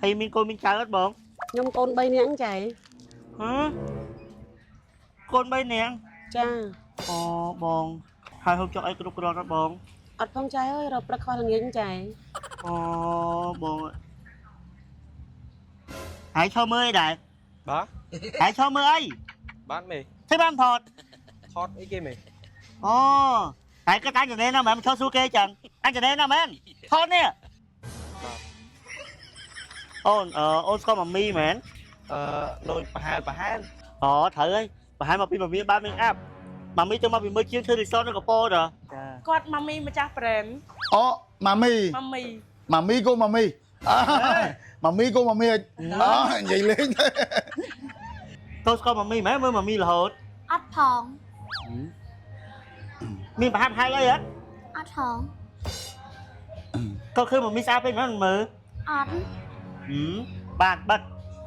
ហើយមានកូនមានចៅអត់បង ខ្ញុំកូន3នាក់ចៃ ហ៎កូន3នាក់ ចា អូបងហើយហូបចុកអីគ្រប់គ្រាន់អត់បង អត់ផងចៃអើយរកព្រឹកខ្វះល្ងាចចៃ អូបងហើយឈរមើលអីដែរ បាទ ហើយឈរមើលអី បាទមេ ធ្វើបានថត ថតអីគេមេ អូហើយក៏តាញ់ចំណេណាមែនឈរសួរគេចឹងអញចំណេណាមែនថតនេះ បាទ អូនអូនស្គាល់ម៉ាមីមែន អឺដូចប្រហែលប្រហែល អូត្រូវហើយប្រហែលមកពីម៉ាមីបានមានអាប់ម៉ាមីទៅមកពីមើលជាងធ្វើរីសតនៅកពតហ៎ចា គាត់ម៉ាមីម្ចាស់ brand អូម៉ាមី ម៉ាមី ម៉ាមីកូម៉ាមីអើម៉ាមីកូម៉ាមីអើនិយាយលេងទេ កូនស្គាល់ម៉ាមីមែនមើលម៉ាមីរហូត អត់ផង មានប្រហាក់ប្រហែលអីហ៎ អត់ផង កូនឃើញម៉ាមីស្អាតពេកមែនមើល អត់ ហឹមបាទបិទ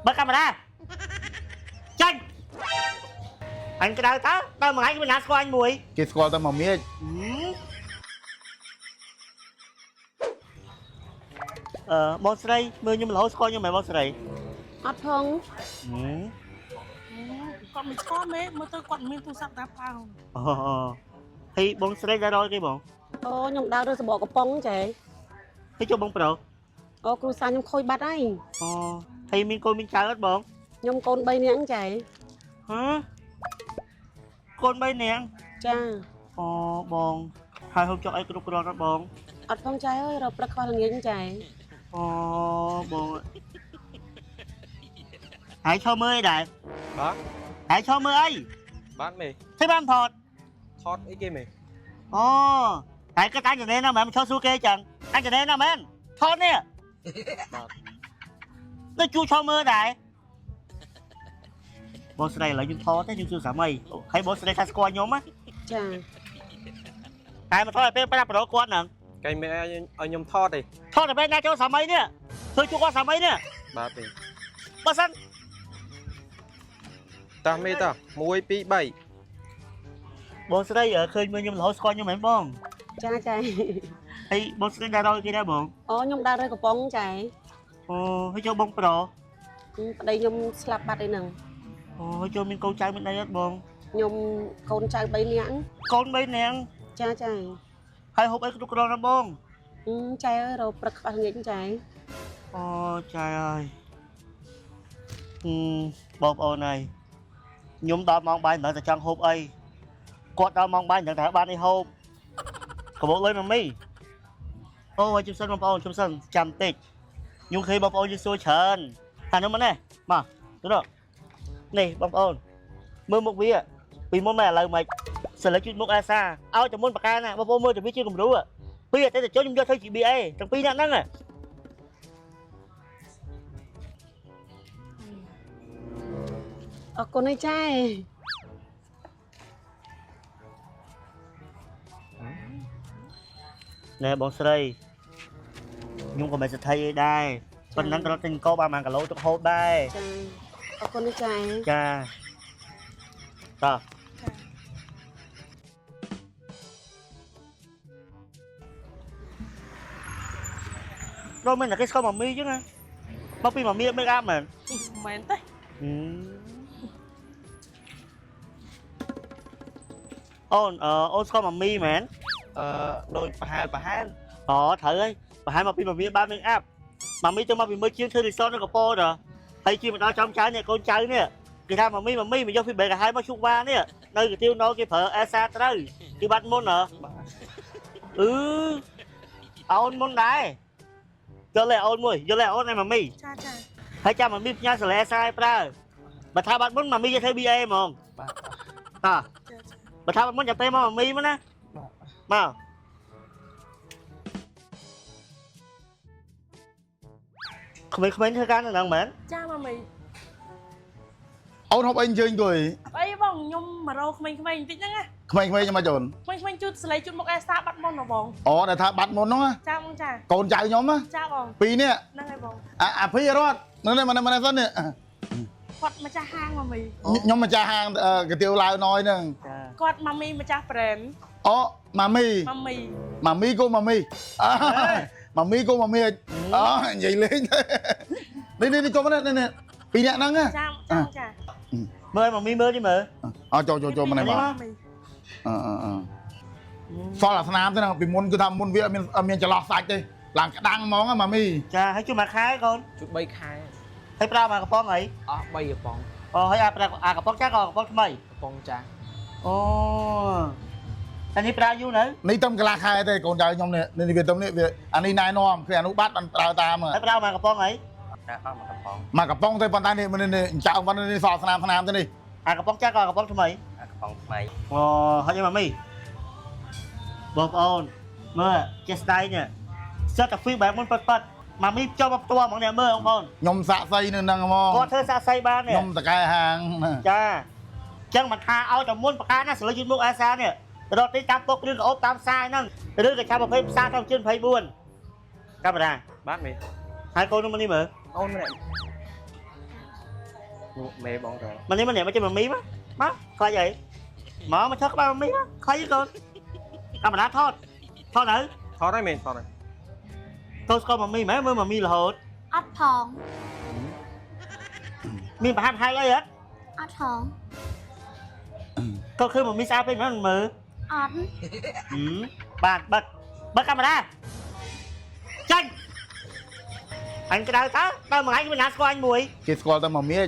បិទកាមេរ៉ាចាញ់អញក្តៅតើដល់មួយថ្ងៃគេមិនណាស្គាល់អញមួយ គេស្គាល់តែម៉ាមី ហឹមអឺបងស្រីមើលខ្ញុំរហូតស្គាល់ខ្ញុំមែនបងស្រី អត់ផង ហឹម គាត់មិនស្គាល់មេមើលទៅគាត់មានទូរស័ព្ទតាមផង អូហើយបងស្រីដែររយគេបង អូខ្ញុំដើររើសបកកំប៉ុងចៃ ហើយចូលបងប្រុស អូគ្រូសាខ្ញុំខូចបាត់ហើយ អូហើយមានកូនមានចៅអត់បង ខ្ញុំកូន3នាក់ចៃ ហ៎កូន3នាក់ ចា អូបងហើយហូបចុកអីគ្រប់គ្រាន់អត់បង អត់ផងចៃអើយរកព្រឹកខ្វះល្ងាចចៃ អូបងហើយឈរមើលអីដែរ បាទ ហើយឈរមើលអី បាទមេ ធ្វើបានថត ថតអីគេមេ អូហើយក៏តាញ់ចំណេណាមែនឈរសួរគេចឹងអញចំណេណាមែនថតនេះ បាទ ដូចជួឈរមើលដែរបងស្រីឥឡូវខ្ញុំថតទេខ្ញុំសួរសាមីហើយបងស្រីថាស្គាល់ខ្ញុំណា ចា តែមកថតឲ្យពេលប្រាប់ប្រូគាត់ហ្នឹង កែមេឲ្យខ្ញុំថតទេ ថតតែពេលណាចូលសាមីនេះធ្វើជួគាត់សាមីនេះ បាទទេ បើសិន តោះមេតោះ1 2 3 បងស្រីឃើញមើលខ្ញុំរហូតស្គាល់ខ្ញុំមែនបង ចាចៃ ហើយបងស្រីដែររយគេដែរបង អូខ្ញុំដើររើសកំប៉ុងចៃ អូហើយចូលបងប្រុស ប្តីខ្ញុំស្លាប់បាត់អីហ្នឹង អូហើយចូលមានកូនចៅមានអីអត់បង ខ្ញុំកូនចៅ3នាក់ កូន3នាក់ ចាចៃ ហើយហូបអីគ្រប់គ្រាន់ណាបង ចៃអើយរកព្រឹកខ្វះល្ងាចចៃ អូចៃអើយហឹមបងប្អូនហើយខ្ញុំដល់ម៉ោងបាយមិនដឹងតែចង់ហូបអីគាត់ដល់ម៉ោងបាយមិនដឹងថាបានអីហូបកបោកលុយម៉ាមីអូឲ្យជិះសិនបងប្អូនជិះសិនចាំតិចខ្ញុំឃើញបងប្អូនយីសួរច្រើនថានោះមកនេះមកទៅនោះនេះបងប្អូនមើលមុខវាពីមុនមកឥឡូវមិនសិលិចជិះមុខអាសាឲ្យតែមុនបកាណាបងប្អូនមើលទៅវាជាគំរូពីអតិថិជនខ្ញុំយកធ្វើជា BA ទាំងពីរនាក់ហ្នឹង អរគុណអីចៃ ណែបងស្រីខ្ញុំក៏មិនសទ្ធាអីដែរប៉ុណ្ណឹងក៏រត់ទិញកោបាន1គីឡូទុកហូបដែរ ចាអរគុណអីចៃ ចាតោះរត់មិនតែគេស្គាល់ម៉ាមីចឹងណាមកពីម៉ាមីមេអាប់មែន មែនទេ អូនអូនស្គាល់ម៉ាមីមែន អឺដូចប្រហែលប្រហែល អូត្រូវហើយប្រហែលមកពីម៉ាមីបានមេអាប់ម៉ាមីទៅមកពីមើលជាងធ្វើរីសតនៅកពតហើយជាមកដល់ចំចៅនេះកូនចៅនេះគេថាម៉ាមីម៉ាមីមកយកពីបេកាហើយមកឈូកវ៉ានេះនៅកាទៀវណូគេប្រើអេសាត្រូវគឺបាត់មុនហ៎អឺអូនមុនដែរយកលេអូនមួយយកលេអូនឲ្យម៉ាមី ចាចា ហើយចាំម៉ាមីផ្ញើសាឡេសាឲ្យប្រើបើថាបាត់មុនម៉ាមីយកធ្វើ BA ហ្មង បាទ តោះ ចាចា បើថាបាត់មុនចាំពេលមកម៉ាមីមកណា បាទ មកក្មេងៗធ្វើការនៅហ្នឹងមែន ចាម៉ាមី អូនហូបអីអញ្ជើញអង្គុយ អីបងខ្ញុំមករកក្មេងៗបន្តិចហ្នឹងណា ក្មេងៗខ្ញុំមកចូល ក្មេងៗជូតសលេជូតមុខអេសាបាត់មុនហ៎បង អូដែលថាបាត់មុនហ្នឹង ចាបងចា កូនចៅខ្ញុំណា ចាបង ពីរនេះ ហ្នឹងហើយបង អាអាភីរត់នេះមកនេះសិននេះ គាត់ម្ចាស់ហាងម៉ាមី ខ្ញុំម្ចាស់ហាងកាទៀវឡាវណយហ្នឹង ចា គាត់ម៉ាមីម្ចាស់ brand អូម៉ាមី ម៉ាមី ម៉ាមីកូម៉ាមីអើម៉ាមីកូម៉ាមីអើនិយាយលេងទេ នេះនេះចូលមកនេះនេះពីរនាក់ហ្នឹងណា ចាចាចា មើលមកមីមើលនេះមើល អោចូលចូលចូលមកនេះមកអឺអឺអឺសល់អាស្នាមទៅហ្នឹងពីមុនគឺថាមុនវាអត់មានអត់មានចន្លោះសាច់ទេឡើងក្តាំងហ្មងម៉ាមី ចាហើយជួយមួយខែកូន ជួយ3ខែ ហើយប្រើមកកំប៉ុងអី អស់3កំប៉ុង អូហើយអាប្រើអាកំប៉ុងចាស់ក៏កំប៉ុងថ្មី កំប៉ុងចាស់ អូអានេះប្រើយូរនៅ នេះតំកន្លះខែទេកូនចៅខ្ញុំនេះនេះវាតំនេះវាអានេះណែនាំគឺអនុបត្តិបានប្រើតាម ហើយប្រើមកកំប៉ុងអី អស់មកកំប៉ុង មកកំប៉ុងទេប៉ុន្តែនេះនេះចៅប៉ុន្តែនេះសល់ស្នាមស្នាមទេនេះ អាកំប៉ុងចាស់ក៏កំប៉ុងថ្មី កំប៉ុងថ្មី អូហើយម៉ាមីបងប្អូនមើលចេះស្ដែងនេះសិតតែហ្វីបែបមុនប៉ិតប៉ិតម៉ាមីចូលមកផ្ទាល់ហ្មងនេះមើលបងប្អូន ខ្ញុំសាក់សីនៅហ្នឹងហ្មង គាត់ធ្វើសាក់សីបាននេះ ខ្ញុំតកែហាង ចាចឹងមិនថាឲ្យតែមុនប្រការណាសលុយយឺតមុខអេសានេះរត់ទីតាមពុកគ្រឿងកោបតាមផ្សារហ្នឹងឬក៏ឆាប់20ផ្សារតាមជឿន24កាមេរ៉ា បាទមេ ហើយកូននោះមកនេះមើល អូនម្នាក់មេបងរ មកនេះមកនេះមកជិះម៉ាមីមកមកខ្លាចអីមកមកឆោះក្បាលម៉ាមីមកខ្លាចអីកូនកាមេរ៉ាថតថតទៅ ថតហើយមេថតហើយក ូនស្គាល់ម៉ាមីមែនមើលម៉ាមីរហូត អត់ផង មានប្រហាត់ហែលអីហ៎ អត់ផង កូនឃើញម៉ាមីស្អាតពេកមែនមើល អត់ បាទបិទបិទកាមេរ៉ាចេញអញក្តៅតើតើមួយថ្ងៃគ្មានណាស្គាល់អញមួយ គេស្គាល់តែម៉ាមី ហឹ